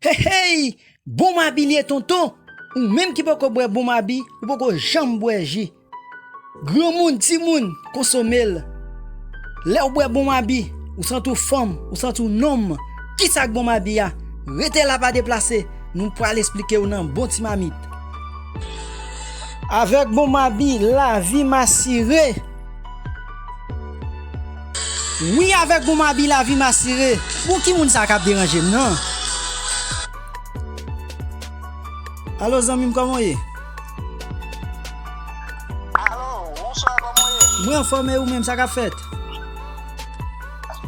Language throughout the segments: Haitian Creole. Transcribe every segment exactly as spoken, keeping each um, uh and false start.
Hey, hey! Bon mabi li ye tonton! Ou menm ki poko bwè bon mabi, ou poko janm bwè ji. Granmoun, timoun, konsome l. Lè w bwè bon mabi, ou santi w fanm, ou santi w nonm. Kisa k bon mabi a? Rete la, pa deplase, nou pral esplike w nan bon ti mamit. Avèk bon mabi, lavi m asire. Wi, avèk bon mabi, lavi m asire. Bon, ki moun sa k ap deranje m nan? Alo, zanmi m, kòman w ye? Alo, bonswa, kòman w ye? Mwen anfòm, e ou menm, sa k ap fèt?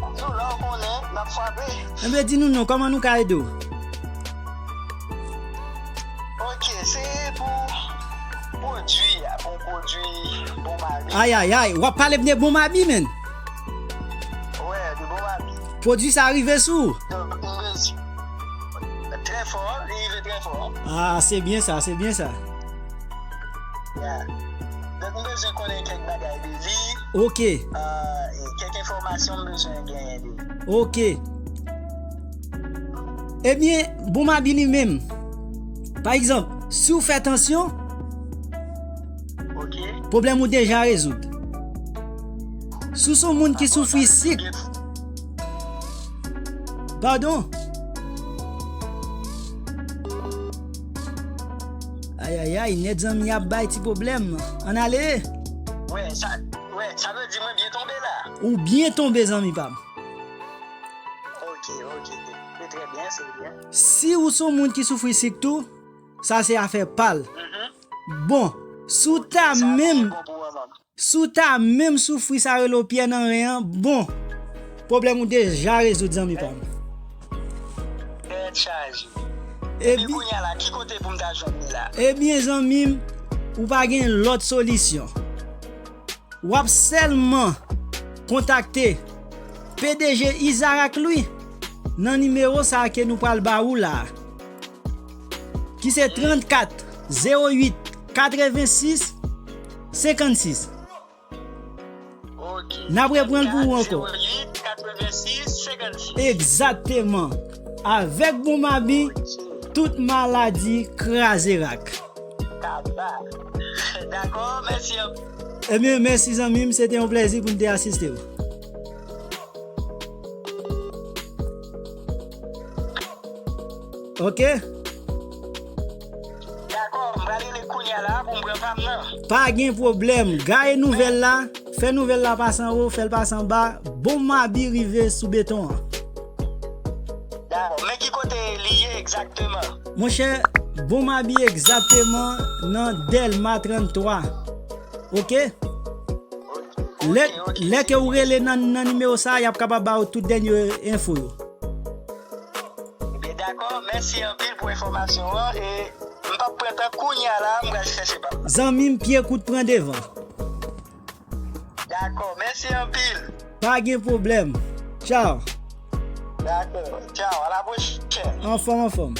Nou la, ou konnen, n ap frape. Enben, di nou non, kòman nou ka ede w? Ok, se pou pwodui a, pou pwodui bon mabi. Ay, ay, ay, w ap pale m de bon mabi, menn. Wè, de bon mabi. Pwodui sa rive sou ou? Donk, m bezwen. Trè fò, li rive trè fò. Ah, se byen sa, se byen sa. Ya. Donk, m bezwen konnen kèk bagay de li. Ok. Ah, e kèk enfòmasyon m bezwen genyen de li. Ok. Ebyen, bon mabi li menm. Pa egzanp, si w fè tansyon, Ok. Pwoblèm ou deja rezoud. Si w se yon moun ki soufri sik, padon. Ay, ay, ay, nèt zanmi ap bay ti pwoblèm. Ann ale. Wè, sa, wè, sa vle di mwen byen tonbe la. Ou byen tonbe, zanmi pa m. Ok, ok. Se trè byen, se byen. Si ou se yon moun ki soufri sik tou, sa se afè pa l. Mhm. Bon, si w ta menm, si w ta menm soufri sa rele w pyè nan ren an, bon, pwoblèm ou deja rezoud, zanmi pa m. Tèt chaje. Epi kounye a la, ki kote pou m ta jwenn li la? Ebyen, zanmi m, ou pa gen lòt solisyon. W ap sèlman kontakte P D G Izarak Louis nan nimewo sa a ke nou pral ba ou la a, ki se trannkat zewo uit katrevensis senkannsis. Ok. N ap reprann pou ou ankò. Zewo uit katrevensis senkannsis. Egzakteman. Avèk bon mabi, tout maladi kraze rak. Kaba. Dakò, mèsi anpil. Ebyen, mèsi zanmi m, se te yon plèzi pou n te asiste w. Ok? Dakò, m pral rele kounye a la pou m pran pa m nan. Pa gen pwoblèm. Gaye nouvèl la, fè nouvèl la pase anwo, fè l pase anba. Bon mabi rive sou beton an. Dakò, men ki kote li ye egzakteman? Monchè, bon mabi egzakteman nan Dèlma tranntwa. Ok? Lè, lè ke ou rele nan, nan nimewo sa a, y ap kapab ba ou tout dènye enfo yo. Ebyen, dakò, mèsi anpil pou enfòmasyon an, e m p ap pran tan, kounye a la, m pral chèche pa m. Zanmi m, pye kout pran devan. Dakò, mèsi anpil. Pa gen pwoblèm. Tchaw. Dakò, tchaw, a la pwochèn. Anfòm, anfòm.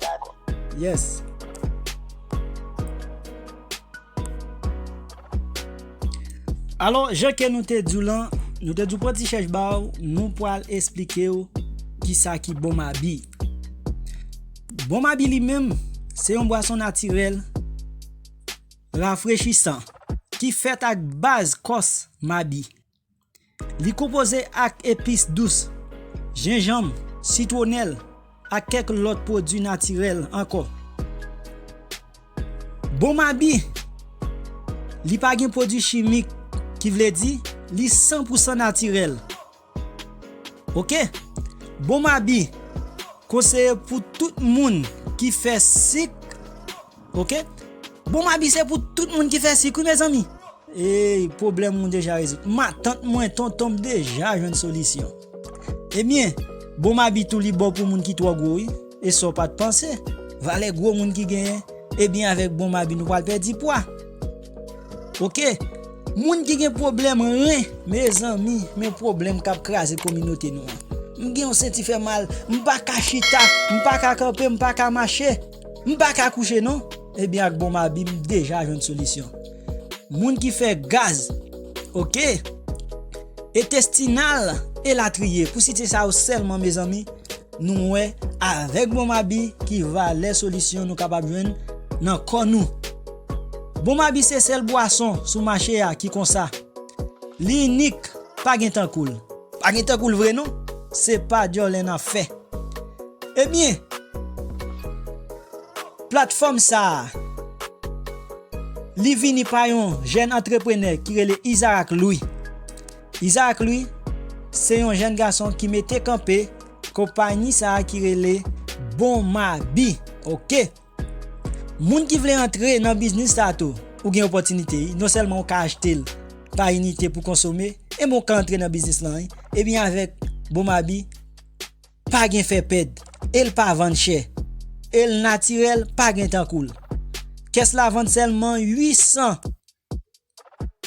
Dakò. Yes. Alò, jan ke nou te di w lan, nou te di w pran ti chèch ba w, nou pral esplike w kisa ki bon mabi. Bon mabi li menm, se yon bwason natirèl, rafrechisan, ki fèt ak baz kòs mabi. Li konpoze ak epis dous, jenjanm, sitwonèl, ak kèk lòt pwodui natirèl ankò. Bon mabi, li pa gen pwodui chimik, ki vle di li san pou san natirèl. Ok? Bon mabi konseye pou tout moun ki fè sik. Ok? Bon mabi se pou tout moun ki fè sik, wi, mezanmi. Ey, pwoblèm ou deja rezoud. Matant mwen, tonton m deja jwenn solisyon. Ebyen, bon mabi tou li bon pou moun ki twò gwo, wi. E sa w pa t panse. Valè gwo moun ki genyen, ebyen, avèk bon mabi nou pral pèdi pwa. Ok? Moun ki gen pwoblèm ren, mezanmi, men pwoblèm k ap kraze kominote nou an. M gen yon senti fè mal, m pa ka chita, m pa ka kanpe, m pa ka mache, m pa ka kouche non. Ebyen, ak bon mabi, m deja jwenn solisyon. Moun ki fè gaz, ok? Entestinal, elatriye. Pou site sa yo sèlman, mezanmi, nou wè avèk Bon Mabi ki valè solisyon nou kapab jwenn nan kò nou. Bon Mabi se sèl bwason sou mache a ki konsa. Li inik, pa gen tankou l. Pa gen tankou l vre non. Se pa dyòlè n ap fè. Ebyen, platfòm sa a, li vini pa yon jèn antreprenè ki rele Isaac Louis. Isaac Louis se yon jèn gason ki mete kanpe konpayi sa a ki rele Bon Mabi. Oke. Moun ki vle antre nan biznis sa a tou, ou gen opòtinite wi. Non sèlman ou ka achte l pa inite pou konsome, e men ou ka antre nan biznis lan wi. Ebyen avèk Bon Mabi, pa gen fè pèd. E l pa vann chè. E l natirèl, pa gen tankou l. Kès la vann sèlman uit san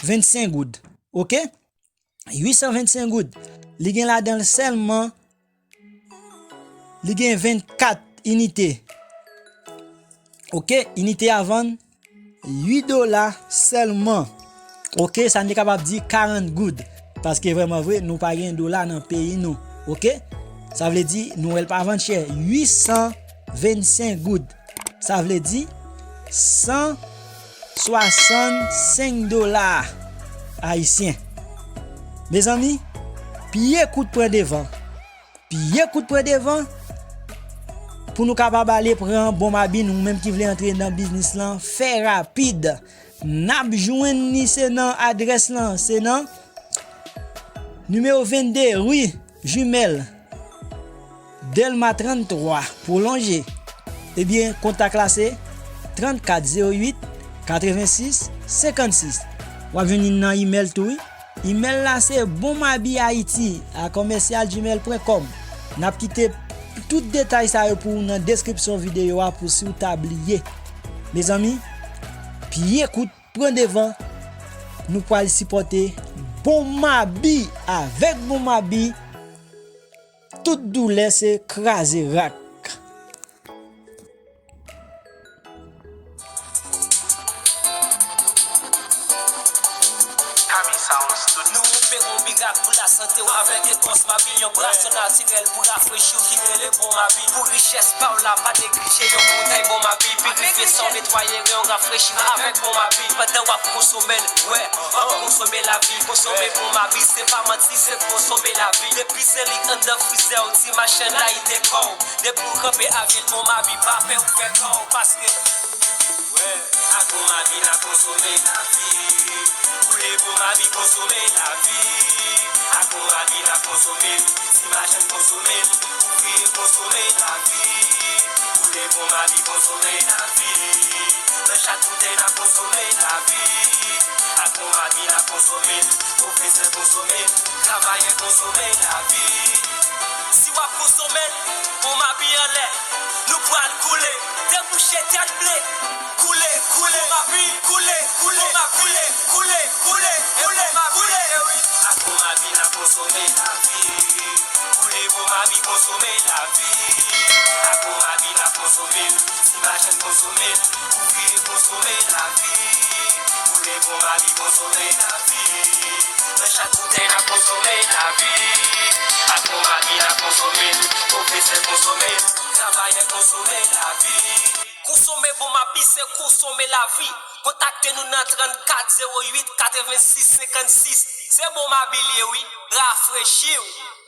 vennsenk goud. Oke? Uit san vennsenk goud. Li gen ladan l sèlman, li gen vennkat inite. Oke, inite a vann uit dola sèlman. Oke, sa n te kapab di karant goud. Paske vrèman vre, nou pa gen dola nan peyi nou. Oke? Sa vle di, nou wè l pa vann chè. Uit san vennsenk goud. Sa vle di, san swasannsenk dola ayisyen. Mezanmi, pye kout pran devan. Pye kout pran devan pou nou kapab ale pran Bon Mabi, nou menm ki vle antre nan biznis lan, fè rapid. N ap jwenn li se nan adrès lan, se nan nimewo vennde ri Jimèl, Dèlma tranntwa, pwolonje. Ebyen, kontak la se trannkat zewo uit katrevensis senkannsis. W ap jwenn li nan imèl tou wi. Imèl la se bonmabihaiti a kòmèsyal gmail pwen kòm. N ap kite tout detay sa yo pou ou nan deskripsyon videyo a pou si w ta bliye. Mezanmi, pye kout pran devan, nou pral sipòte Bon Mabi avèk Bon Mabi. Tout doulè se kraze rak. Kami Sound Studio. Nou ouvri yon big up pou lasante w avèk Ekons Mabi, yon bwason natirèl pou rafrechi w ki rele Bon Mabi. Pou richès pa w la, pa neglije yon boutèy Bon Mabi. Pirifye san w, netwaye ren w, rafrechi w avèk Bon Mabi. Pandan w ap konsome l, wè, w ap konsome lavi. Konsome Bon Mabi, se pa manti, se konsome lavi. Depi se li anndan frizè w, ti machann la, li te kò w. Depi w kanpe avil Bon Mabi, pa pè ou fè kò w, paske, wè, ak Bon Mabi n ap konsome lavi. Koule Bon Mabi, konsome lavi. Ak Bon Mabi n ap konsome l. Ti machann konsome l. Ouvriye konsome lavi. Koule Bon Mabi, konsome lavi. Nan chak boutèy n ap konsome lavi. Ak Bon Mabi n ap konsome l. Pwofesè konsome l. Travayè konsome lavi. Si w ap konsome l, Bon Mabi anlè, nou pral koule. Debouche tèt ble. Koule, koule, Bon Mabi, koule, koule, Bon Mabi, koule, koule, koule, koule, koule, wi. Ak Bon Mabi n ap konsome lavi. Koule Bon Mabi, konsome lavi. Ak Bon Mabi n ap konsome l. Ti machann konsome l. Ouvriye konsome lavi. Koule Bon Mabi, konsome lavi. Nan chak boutèy n ap konsome lavi. Ak Bon Mabi n ap konsome l. Pwofesè konsome l. Travayè konsome lavi. Konsome Bon Mabi se konsome lavi. Kontakte nou nan trannkat zewo uit katrevensis senkannsis. Se Bon Mabi l ye wi. Rafrechi w.